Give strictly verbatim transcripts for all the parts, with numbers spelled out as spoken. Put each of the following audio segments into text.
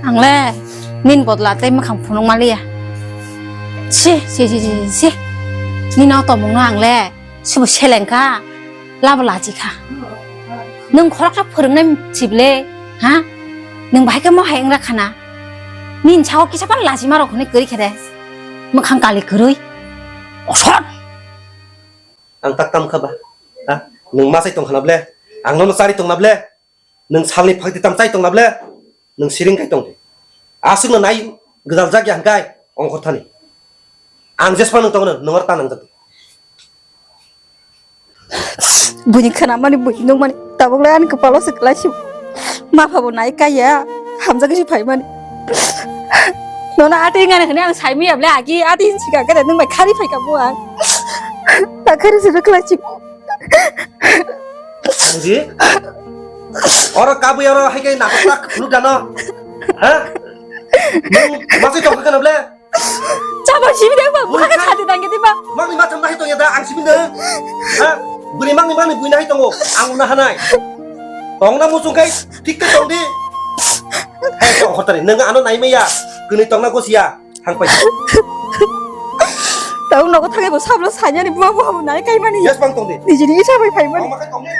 Ang le nini bodol tei mwkhang phunuk maliya. Si, si, si, si, si. Nini o tongmung no ang le sibo seleng kha, labo lachi kha. Nwng khoroksa phwrwngnai chible, ha? Nwng bahai khe mo hai wngra khana. Nini sao kisa phano lachi ma rok hwnwi kwrwi khe de. Mwkhang kali kwrwi. Osot. Ang tak tam kha ba? Ha? Nwng ma chai tong khana ble? Ang nono chari tong na ble? Nwng salni phakti tam chai tong na ble? Nwng siring kai tong di. Aswk no nai gwdal jak ya hwnkhe ongkhor thani. Ang jesma nwng tongo, nwng oro ta nang jak di. Buini khwnamani, buini nukmani, tabuk lai ani kwpalo se kwlai si. Ma pha bo nai kai ya, hamjagwi se phaimani. Nono ati ngani hwnwi ang saimanya ble agi, ati hinsi ka khe nwng bai khari phai ka bo ang. Ta khari se kwlai si. Anji? Oro kabui oro hai khe natok tak phunuk dano? Ha? Nwng masui tong kha ble? Chaba simi dai ba, bwkha kha sadi dang gidi ba. Mangni ma tham nai tong ya da, ang simi dai. Ha? Bwrwi mangni mangni bui nai tongo, ang na hanai. Tong na muchung kai, thik khe tong di. Hai tong khotari, nwng ano nai maya, kwnwi tong na gosia. Thang pai. Tau nogo thangwi bo sablo sainani buma buma bo nai kaimani. Yes, bang tong di. Nijini isa bai phaimani. Mama kai tong di.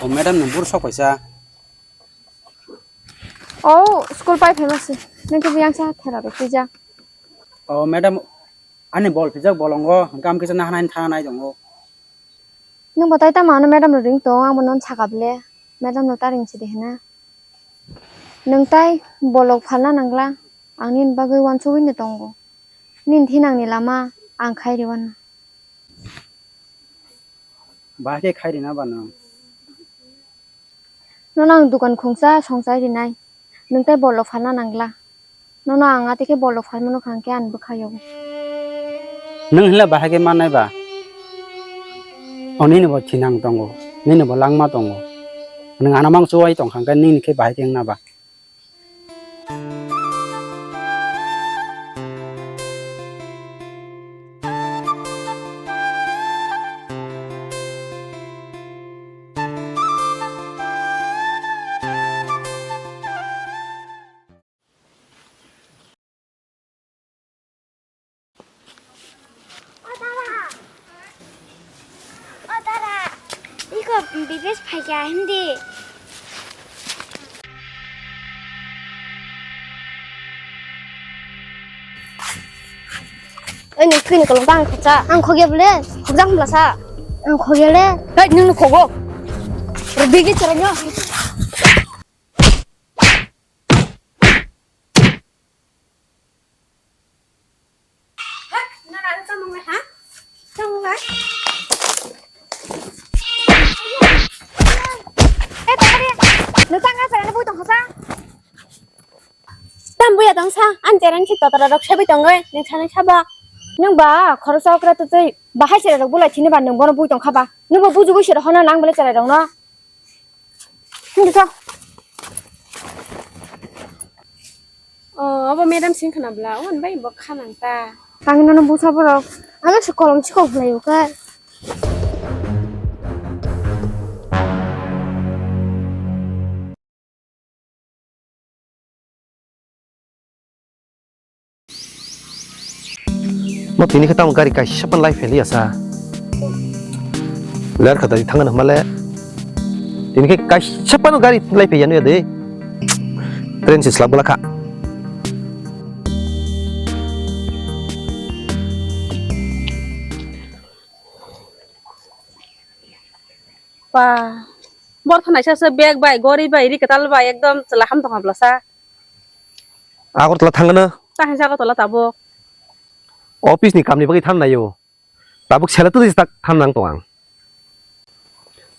O madam, nwng buro sok paisa? O, school pai phaima se. Nwng khe biyang sa thera rw twijak. O madam, ani bol pijak bolongo, hwnkhe am kisa nahanaini thangnai tongo. Nwng bo tai tamo ano madam no ring tong, ang bo nono saka ble. Madam no ta ring sidi hwna. Nwng tai bolok phalna nangla, ang nini bagwi uansugwi no tongo. Nini thinangni lama ang khai rwano. Bahai khe khai rina ba nwng? Nono ang dukan khungsa songchai rinai, nwng tai bolok phalna nangla. Nono ang ati khe bolok phalmano kha hwnkhe ani bwkha yogo. Nwng hinla bahai khe mannai ba? O nini bo thinang tongo, nini bo langma tongo. Nwng ano mang chuwai tong kha hwnkhe nini khe bahai khe wngna ba? O dara. O dara. Iko bibes phaikya hindi. Oi, nwng thwini kolong ta ang khoksa. Ang khokya bole, khokjak hwnla sa. Ang khokya le. Hei, nwng no khogo. Bigi chwraino. Hak, nang ada chamung le, ha? Chamung le? Eh, tadi, nutang apa yang bui tong sa? Tam buya tong sa, an terang si totara rok sabi tong oi, neng sana saba. Neng ba, khoro sa okra tu tei, bahai sera rok bulai sini ba, neng bono bui tong kha ba. Neng bo buju bui sera hono nang bole sera rok no. Hindi to. Oh, abo madam sing khna bla, on bai bo khanang ta. Ang nono busa borok, ang se kolom si kok bwlai uka. Mo tini khe tamo gari kaisa phano lai pheliya sa. Ler kha dai thangna hwnmale. Tini khe kaisa phano gari lai pheliya nuya de. Train se slap gala kha. Pa, bor thanai sa se bag bai, gori bai, ri kwtal bai, ekdom chwla ham tong habla sa. Agartala thangna. Ta hinsa Agartala tabuk. Office ni kamni bagwi thangnai o. Tabuk sela twi tak thangnang tong ang.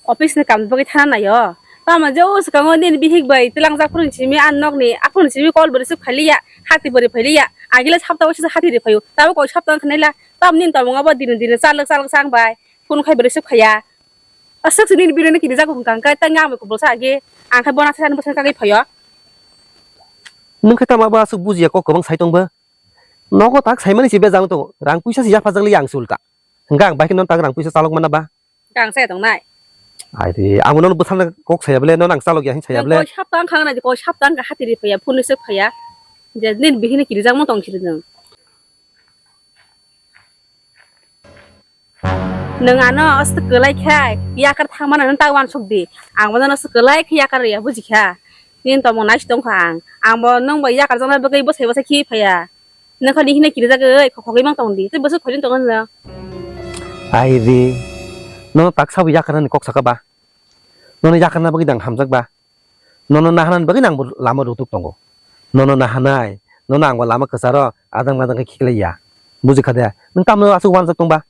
Office ni kamni bagwi thana naio. Tamo je o swkango nini bihik bai twilangjak phone simi, an nokni a phone simi call bo receive khailiya, hati bo ri phailiya. Agile sapta o sisa hati ri phaio. Tabuk koi sapta wngkha naila. Tam nini tongmung abo dini dini chalwk chalwk chang bai. phone khai bwrwi swk phaiya. Aswk sini bini kiri jago hwnkha hwnkhe tei ang bai kubul sa agi ang khai bona sa bwswk kagwi phaio. Nwng khe tamo abo aswk bujiya kok kwbang sai tong bo. Nogo tak saimani se bejang tongo. Rang puisa se yapha jak liya ang se ulta. Hwnkhe ang bai khe nono tak rang puisa chalok mana ba? Kang saya tongnai. Ai re, amo nono bwthang kok saya bele, nono ang chalok ya hin saya bele. Koi saptang khang nai, koi saptang ka hati ri phaya, phone se phaya. Je nin bihini kiri jak mo tong siri nang. Nwng ano aswk kwlai khai, yakar thangmano nwng ta uansuk di. Ang bo nono aswk kwlai khai yakar ya, buji kha. Nini tongmung nai si tong kha ang. Ang bo nwng bai yakar jaknai bagwi bwsai bwsai khi phaiya. Nwng kha nini hwnwi kirijagwi khokkhogwi mang tong di. Tei bwswk khoiwi tong nwng. Ai re, nono tak sabo yakarnani kok saka ba? Nono yakarna bagwi dang hamjak ba? Nono nahanani bagwi nang bo lama rutuk tongo. Nono nahanai, nono ang bo lama kwcharo adang madang khe khiklai ya. Buji kha de? Nwng tamno aswk uanjak tong ba?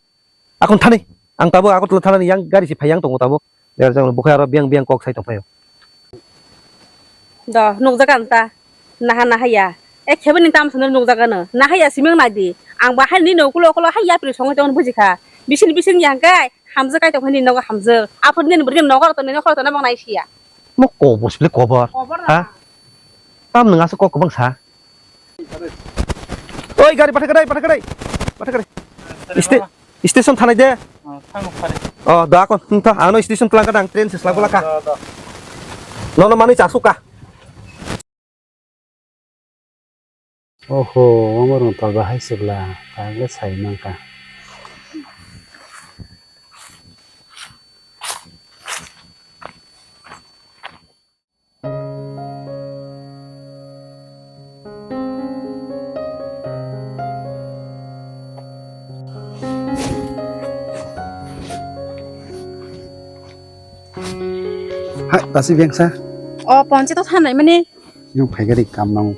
Akon thani, ang tabuk Agartala thanani yang gari si phai yang tongo tabuk. Berajak bukhai aro biyang biyang kok sai tongphaio. Do, nukjak ang ta. Naha naha ya. Ekhebani tam sano nukjak ano. Naha ya simang nai di. Ang bahai ni no kulo kulo hai yapri songwi tongno bujikha. Bising bising yang kai, hamjak kai tongphani nogo hamjak. Aphor ni bwrwi nogo to nogo to nabang nai siya. Mo kobor sibli kobor. Kobor ha? Tam nwng aswk kok kwbang sa. Oi, gari pathakadai, pathakadai. Pathakadai. Iste-, station thanai de. Oh, thango, pare. Oh, da kon, hmm, ta, ano station tlang kadang, train se slagula ka. Da, da. Nono mani cha suka. Oho, omo rong tol bahai sibla, tangla sai mangka. Hai, basi bengsa. O, ponche to thanai mani. Yung phai gari kam nang.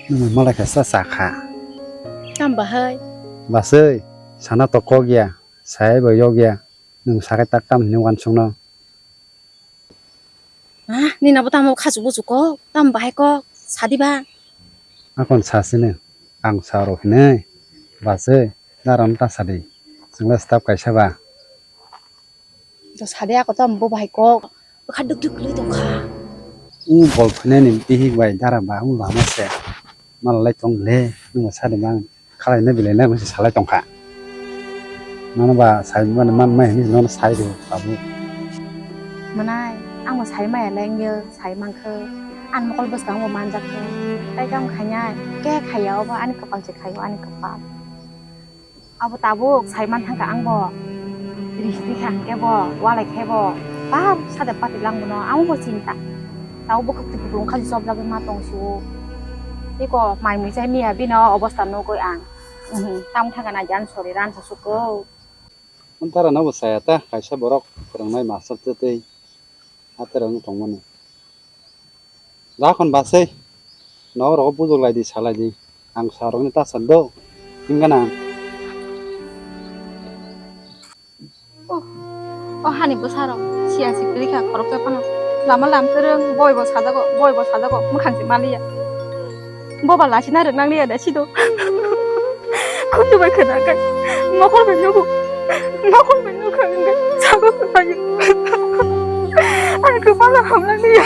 Nung malai kha sa sa kha. Kam bahai. Basai, sana to kok ya, sai bo yok ya. Nung sakai tak tam hini wansung no. Ah, nini abo tamo khachuk buchuk kok, tamo bahai kok, sadi ba. Akon sasini, ang saro hinui, basui, daram ta sadi, chwngla stap kaisa ba. To sadi ako tamo bo bahai kok, bwkha duk duk kwlwi tongkha. U bol phainani bihik bai dara ba u lama se, malai tong le, nungbo sadi mang. Khalai na belai na masa salai tongkha. Nono ba sai mani man mai hinwi nono sai rw tabuk. Manai, ang bo sai maya le wngya, sai mankha. Ani mokol bwskango manjakha. Tai tamo khainai, khe khaiya obo ani kwpal se khaio ani kwpal. Abo tabuk sai man thangkha ang bo. Rihti kha hwnkhe bo, walai khe bo. Bab sade pati langbono, amo bo chinta. Tao bwkhak twi kupulung kha chopjagwi ma tong sio. Tiko mai mui chai miya bini o obostha nugwi ang. Mhm, tamo thangkha naidi ani sori ransa sukgo. Tara no bo chaya ta, kaisa borok phwrwngnai master twi twi haterok wng tongmani. Jakon basai, nogo rogo bujok lai di, salai di. Ang sa rokni ta sa do, himgana. Oh, oh, hani bwsarok siya si kwrwi kha khoroksa phano. Lama lam kwrwng, boi bo sajago, boi bo sajago, mwkhang se maliya. Boba lachina rwk nangliya da sido. Khunju bai khwna khe, mokol bai nugo, mokol bai nukha hwnkhe sago kwthai. Ani kwpalo hamlaniya.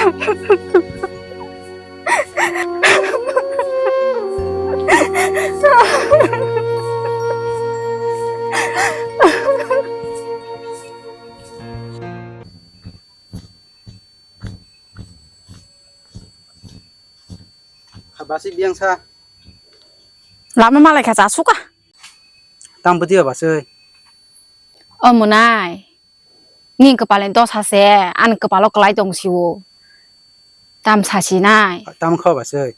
Kha basi biyang sa. Lama malai kha cha suka. Tang bwtwi ba basui. O munai. Ni kwpalni dosa se, ani kwpalo kwlai tong sio. Tam sasinai. Tam kho basui.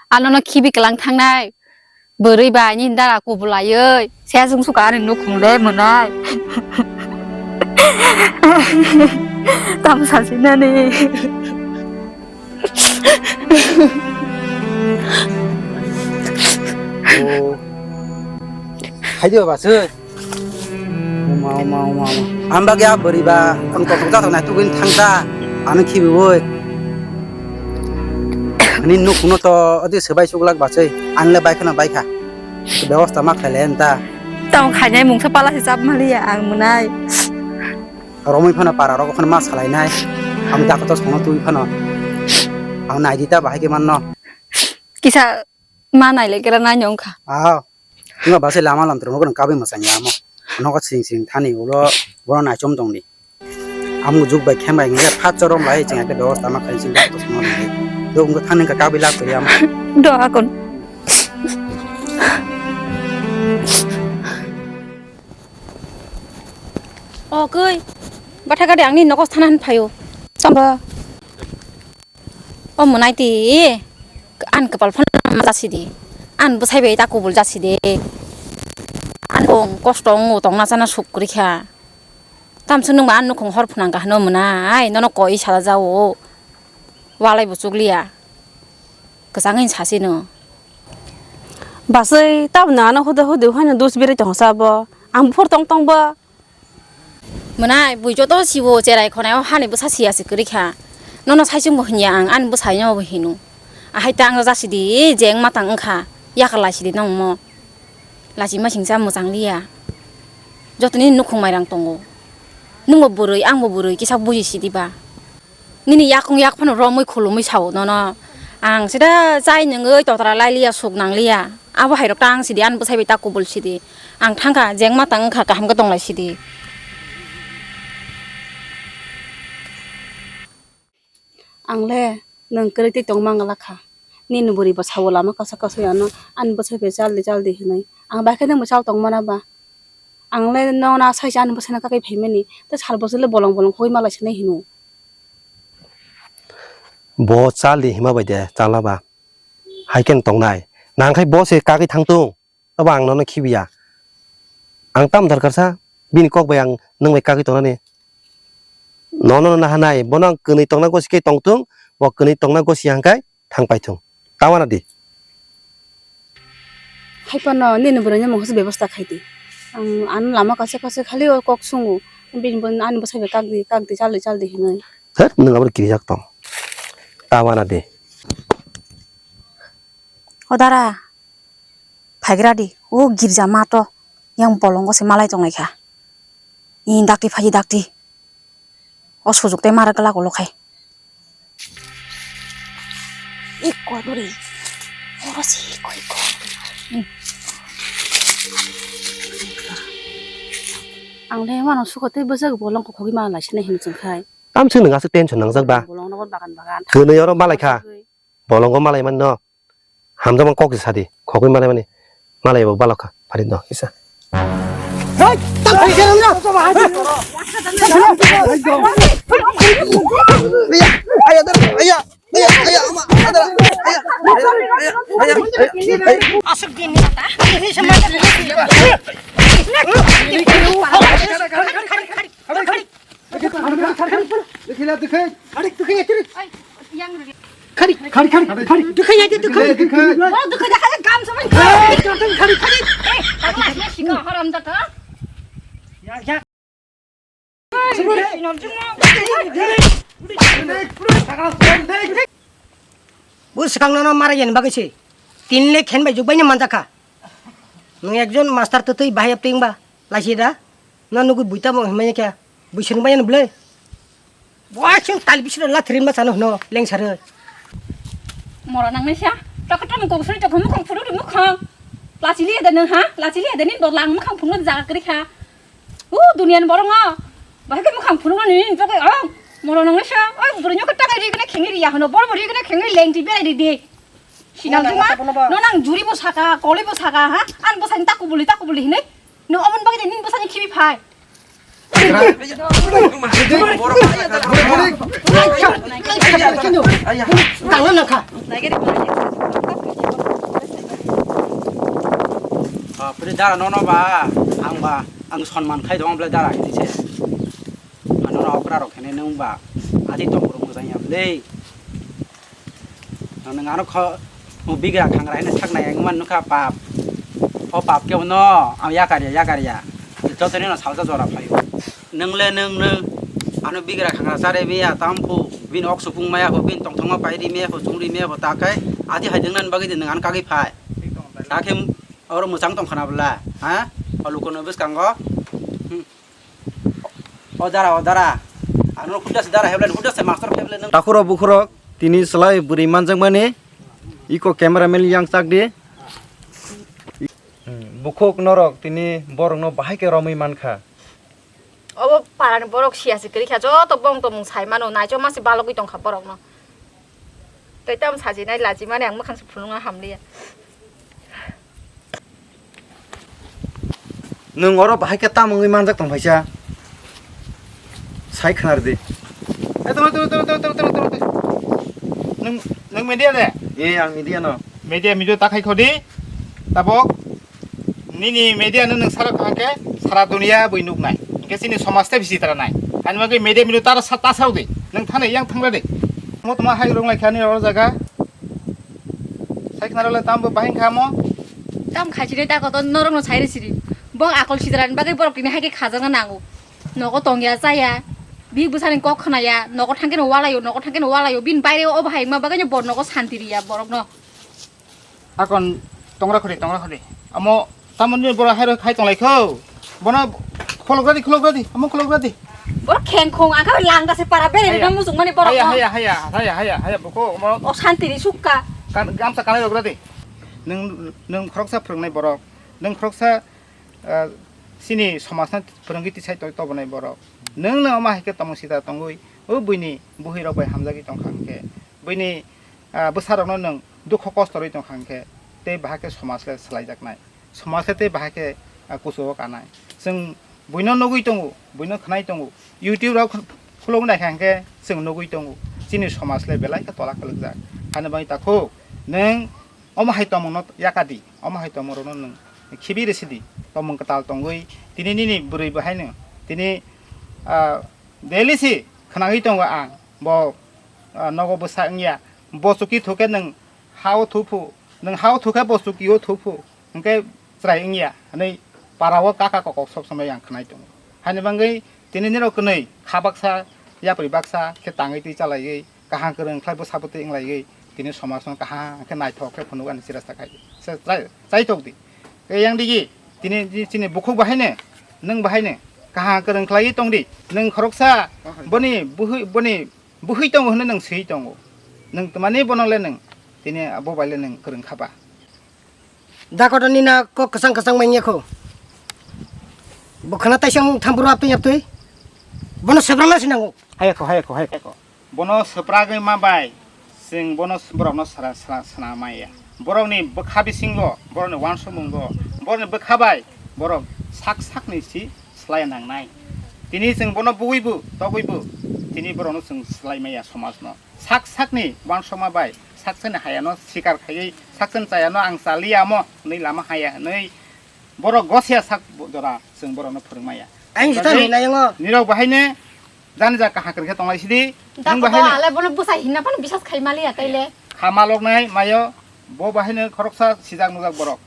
Anono khibi kwlang thangnai. Bwrwi bai nini dara kubulaiwi. Se chwng suka ani nukhung le mwnai. Tam sasinani. Oh. Hai de baba sir. Oma, oma, oma, oma. Ang bagwi a bwrwi ba, ang tongthok jathok nai tugwini thangta. Ano khibiwi. Ani nukhungno to odi swbai chuklak bachwi. Ang le baikha na baikha. Bebosta ma khailai anta. Tamo khainai mungsa pala se chap maliya ang mwnai. Romwi phano para rogo phano ma salainai. Ang dakoto songno twi phano. Ang naidi ta bahai ke manno. Kisa ma naile kera nai nyong kha. Ah. Nga base lama lam tro ngono kabe masang ya mo. Nogo sing sing thani ulo bono naichom tongdi. Amo juk bai khem bai nge phat chorom lai cheng ekta bebosta ma khai sing to sma lai. Do ngo thang ka kabi lak ya mo. Do akon. O koi. Batha gade angni nogo thanan phayo. Samba. O mwnai ti, an kwpal phano ma jasi di, an bwsai bai ta kubul jasi de, an bong kosto wngo tongna chana suk kwrwi kha, tamswk nwng ba an nukhung hor phwnang kha hwnwi mwnai, nono koi sala jao, walai bo chukliya, kwchangwi sasi no. Basai, tabno ano huda huda haino dos berai tongsa bo, ang buphor tong tong bo. Mwnai, bui joto sibo cherai khonai o hani bwsa siya se kwrwi kha. Nono saichung bo hinya ang, ani bwsai no bo hino. Ahai ta ang jasi di, jeng matang wngkha, yakar lai sidi nong mo. Lachi ma singsa mwchang liya. Joto ni nukhung mairang tongo. Nwng bo bwrwi, ang bo bwrwi, kisa buji sidi ba. Nini yakung yak phano romwi khulumwi sao nono. Ang sida chai nungwi totra lai liya, suk nang liya. Abo hai rok ta ang sidi, ani bwsai bai ta kubul sidi. Ang thangkha, jeng matang wngkha, kaham khe tonglai sidi. Ang le nwng kwrwi twi tongma wngla kha. Nini bwrwi bo sao lama kasa kasa ano, ani bwsai bai chaldi chaldi hinwi. Ang bai khe nwng bo chal tongmana ba. Ang le nono saisa ani bwsano kagwi phaimani, tei sal bwswk le bolong bolong khogwi malai sinai hino. Bo chaldi hima bai de, chala ba. Hai khe tongnai. Nang khai bo se kagwi thangtung. Abo ang nono khibiya. Ang tam darkar sa, bini kok bai ang nwng bai kagwi tongnani. Nono nahanai, bono ang kwnwi tongna gosi khe tongtung, bo kwnwi tongna gosi hangkai thang paithung. Tawana di. Hai phano nini bwrwini mungsa bebosta khai di. Ang ano lama kaisa kaisa khali o kok sungo. Bini bo ani bwsai bai kak di, kak di, chal di, chal di hinwi. Thar, nwng abo kirijak tong. Tawana di. O dara, phaigra di. O girja mato yang bolongo se malai tonglai kha. Ni dakti phaji dakti. O sujuk tei mara glak ulo khai. Ikko duri. Oro si ikko, ikko. Ang le mano suko tei bwswk bolong kok khogwi ma lai sene hin chwng khai. Tam sini ngasuk tension nangjak ba. Bolong nogo bagan bagan. Kwnwi oro malai kha. Bolongo malai manno. Hamjakma kok se sadi, khogwi malai mani, malai bo balok kha, pharit no kisa. Asuk din ni ta, ini semua. Khari, khari, khari, khari. Khari, khari, khari, khari. Dukhai ya, dukhai. Khari, dukhai. Oh, dukhai, dukhai, kam samai. Khari, khari, khari. Eh, apa ni sika haram jata? Ya, ya. Bo swkang nono mara yani bagwi se. Tin le khen bai jukbai ni manjakha. Nwng ekjon master twtwi bahai aptwi wngba laisi da? No nugwi buita bo himai khe bui swrwng bai ani bwle. Bo aswng tal bisino lathrin ma sano hwno lengsarwi. Mora nangnai sa. Toko tamo kok suri toko mukhang phuru ri mukhang. Lachi liya da nang ha? Lachi liya da ni bo lang mukhang phuru jaga kri kha. U duniya ni borok no. Bahai khe mukhang phuru ni ni toko o. Mora nangnai sa. O bwrwi nyoko takai ri kene khengi ri ya hwno. Bor bor ri kene khengi lengti berai ri di. Sinal juma. No nang juri bo saka, koli bo saka ha? An bo sani taku buli taku buli hinai. No obon bagwi de nin bo sani khibi phai. Tangna nangkha. Bapre, dara nono ba, ang ba, ang sonman khai dong bole dara ini se. Ano na okra rok hene nung ba, adi tong rok mojang ya bole. Nwng ano kho, nwng bigra khangra hino saknai wngmani nukha pap. O pap khe bono ang yakarya, yakarya. Jotono no salsa jora phaio. Nwng le nwng, nwng ano bigra khangra chare maya, tamkhu, bini ok supung maya kho, bini tongthokma pairi maya kho, chungri maya kho, ta khe adi hai dwngna bagwi de nwng ano kagwi phai. Ta khe oro mwchang tong khana bwla, ha? O lukuno bwskango. Hmm. O dara, o dara. Ano huda se dara heble, huda se master heble nang. Takhuro bukhuro tini slai bwrwi manjakmani. Iko cameraman yang chak di. Hmm, bukhuk norok tini borokno bahai khe romwi mankha. Obo parani borok siya se kwrwi kha, joto bong tongmung sai mano, naichoma se balogwi tongkha borokno. Tei tamo sajinai lajimani ang mwkhang se phunukna hamliya. Nwng oro bahai khe tamo wngwi manjak tong phaisa? Sai khwnar di. Eh, tungla, tungla, tungla. Nwng, nwng media de? Eh, ang media no. Media, media ta khai khodi. Tabok. Nini media no nwng sara thang khe sara dunia bui nuk nai. Hingke chini somaj tei bisi tara nai. Ani bagwi media milo tara sa ta sao de. Nwng thani yang thangla de. Mo toma hai rong lai khani oro jaga. Sai khna role tam bo bahing kha mo. Tam khai chini ta koto norok no sai re siri. Bong akol sidaran bagwi borok tini hai khe khajana nango. Nogo tongya chaya. Bi bwsani kok khna ya. Nogo thangke no walayo, nogo thangke no walayo. Bin baire o bahai ma bagwi no bor nogo santi riya borok no. Akon tongra khori, tongra khori. Amo tamoni boro hai hai tonglai kho. Bono khologra di, khologra di, amo khologra di. Boro khengkhong angka langda se para bere Haya. Nang musung mani borok Haya, no. Haya, haya, haya, haya, haya, boko, omo O santi ni sukka. Kan, gamsa kanai rogra di. Nung, nung khoroksa phwrwngnai borok. Nung khoroksa, ah, sini somajno phwrwngwi tisai to-, tobonai borok. Nung no omo hai khe tongmung sida tongwi, o buini buhi rok bai hamjagwi tongkha hwnkhe. Buini, ah, bwsa rokno nung dukho kosto rwi tongkha hwnkhe, tei bahai khe somaj le swlaijaknai. Somaj le tei bahai khe, ah, kuchugo kanai. Chwng buino nugwi tongo, buino khwnai tongo. YouTube rok khulok naikha hwnkhe chwng nugwi tongo. Chini somaj le belai khe tola kwlwkjak. Haino bagwi takhuk, nwng omo hai tongmungno yaka di, omo hai tongmung rokno nwng khibi rwsidi, tongmung kwtal tongwi. Tini nini bwrwi bo haino, tini, ah, daily si khwnagwi tongo ang, bo, ah, nogo bwsa wngya, bo chuki thukhe nwng ha-o thuphu, nwng ha-o thukhe bo chuki-o thuphu, hwnkhe chwrai wngya hwnwi para-o kaka kokok sob somoi ang khwnai tongo. Haini bagwi tini nirok kwnwi kha baksa, yapri baksa khe tangwi twi chalaiwi, kaham kwrwng khlai bwsa bwtwi wnglaiwi tini somajno kaham khe naithok khe phunukani chirasta khai se chai, chaitok di. Tei yang digi tini di chini bukhuk bahaino, nwng bahaino kaham kwrwng khlaiwi tong di. Nwng khoroksa boni buhi, boni buhi tongo hwnwi nwng swi tongo. Nwng twmani bono le nwng tini abo bai le nwng kwrwng kha ba. Da kotor ni na kok kwchang kwchang manya kho. Bo khana taisang thampuru aptwi aptwi. Bono swprakna sinango. Haya kho, haya kho, haya kho. Bono swpragwi ma bai, chwng bono s-, borokno sra-, sra-, sra maya. Borokni bwkha bisingo, borokni uansukmungo, borokni bwkha bai borok sak sakni si slai nangnai. Tini chwng bono buibo, togwibo, tini borokno chwng slai maya somajno. Sak sakni uansukma bai sak sakni hayano sikar khaiwi sak sakni chayano ang chaliya omo hwnwi lama haya hwnwi borok gosiya sak bo-, jora chwng borokno phwrwng maya. Ang jita Bagwi ni nayango. Nirok bahaino jani ja kaham kwrwng khe tonglai sidi. Nwng Dako bahaino. Ale bono bwsai hinna phano bisas khai maliya taile. Kha maloknai mayo bo bahaino khoroksa sijak nujak borok.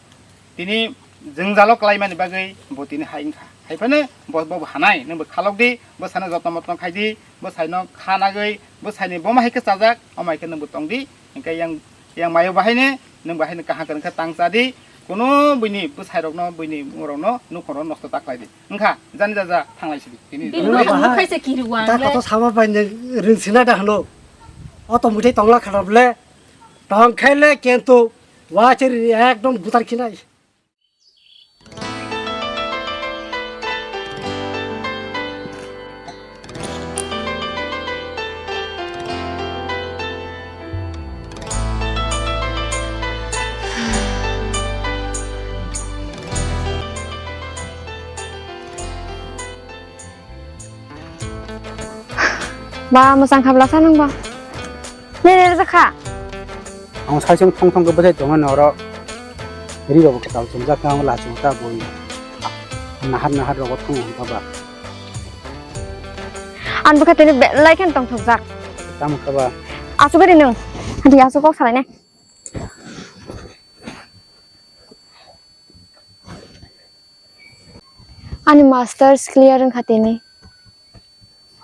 Tini jwngjalo klaimani bagwi bo tini hai wngkha. Hai phano bo, bo hanai, nwng bo khalok di, bwsano jotno motno khai di, bwsaino kha nagwi, bwsaini bo ma hai khe chajak, omo hai khe nwng bo tong di. Hwnkhe yang, yang mayo bahaino, nwng bahaino kaham kwrwng khe tang cha di, kuno buini bwsairokno, buini mungorokno, nukhungrokno nosto ta khlai di. Wngkha, jani jaja thanglai sidi. Tini Bini jani nukhung jaja. Hai se kiri wang Ta le. Koto sama bai nwng rwng sina da hwno. Oto muthai tongla khana bole. Tong khaile kintu wachiri ekdom butar khinai. Ba, mwchang kha bwlasa nwng ba? Nini rwjak kha? Ang saichung thong thong khe bwthai tongo norok. Ri rok kwtal chumjak khe ang lachung ta bui. Nahar nahar rogo thang ang kha ba. Ang bwkha tini belai khe tongthokjak. Tamo kha ba? Asugari nwng. Adi asuk kok salai nai. Ani masters clear wngkha tini.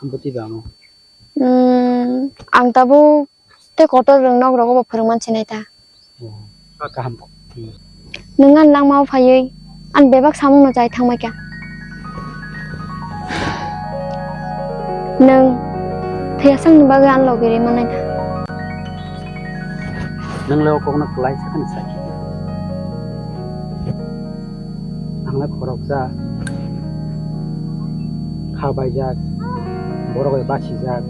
Bwtwi ba mo? Hmm, ang tabuk tei kotor rwng nok rogo bo phwrwng man sinai ta. Oh, kaham. Hmm. Nwng ani langmao phaiwi Ang bebak samungno chai thangmaikha. Nwng thwiyasakni bagwi ani logi rimanaina. Nwng le o kokno kwlai sakani sai. Ang le khoroksa kha baijak, borok bai bachijak,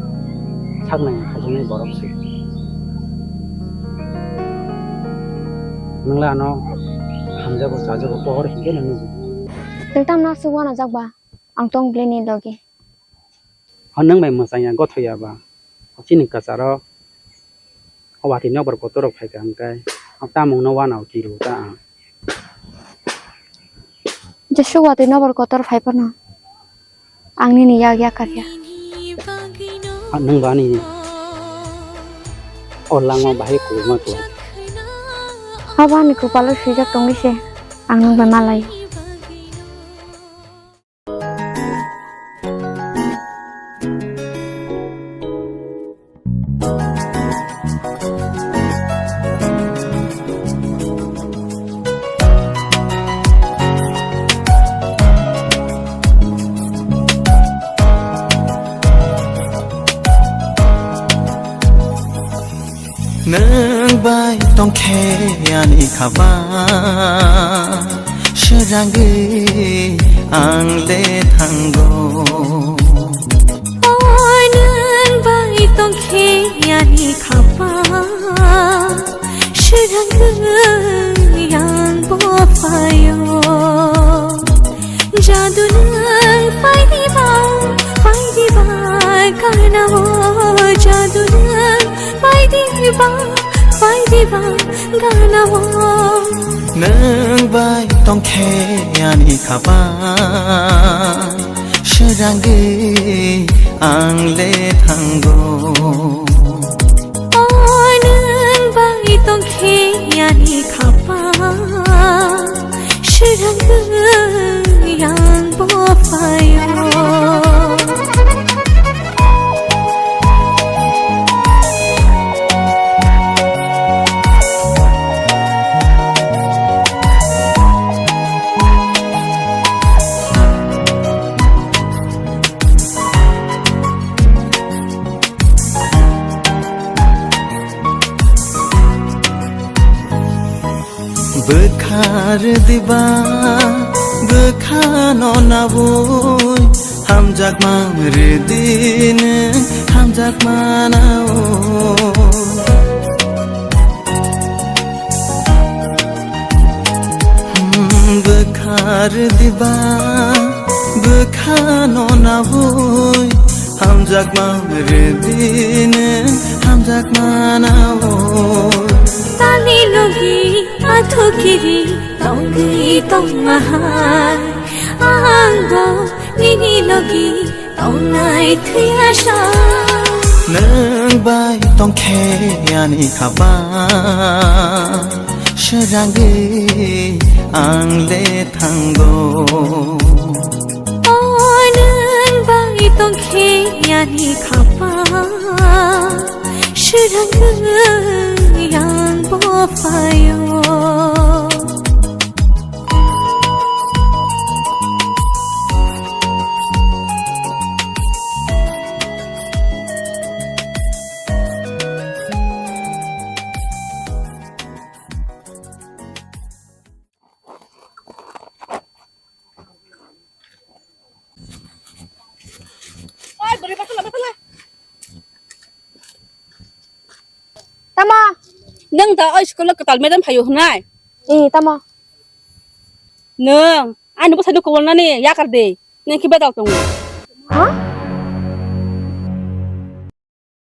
sak nai haijaknai borok se. Nwng le ano hamjago chajago pohor hinkhe no nugo. Nwng tamno aswk uanajak ba? Ang tong bini logi. O nwng bai mwchangya gothoya ba? O chini kwcharo o watwi nokbar kotor rok phaikha hwnkhe o tamungno uanao kiru ta ang. Jesuk watwi nokbar kotor phai phano ang nini yak yakarya. O nwng bo ani o langma bahai kubuma kwlai. Abo ani kwpalo swijak tongwi se ang nwng bai malai. Nwng bai tongkhe ani khaba, srangwi ang le thango. O nwng bai tongkhe ani khaba, srangwi ang bo phaio. Jadu nwng phai diba, phai diba, karna o. Jadu nwng phai diba, phai diba, karna o. Nwng bai tongkhe ani khaba, srangwi ang le thango. O nwng bai tongkhe ani khaba, srangwi ang bo phaio. Bwkha rwdiba, bwkhano nabwi, hamjakma rwdini, hamjakma nao. Hmm, bwkha rwdiba, bwkhano nabwi, hamjakma rwdini, hamjakma nao. Tani logi athukiri tongwi tongmahai, angbo nini logi tongnai thwiya sa. Nwng bai tongkhe ani khaba, srangwi ang le thango. O nwng bai tongkhe ani khaba, srangwi ang bo phaio. Oi, bwrwi bwsala, bwsala. Tamo? Nwng da oi school o kwtal madam phaio hwnai? Eh, tamo? Nwng ani bwsai no kowal nani yakar de. Nwng khe bedal tongo. Ha?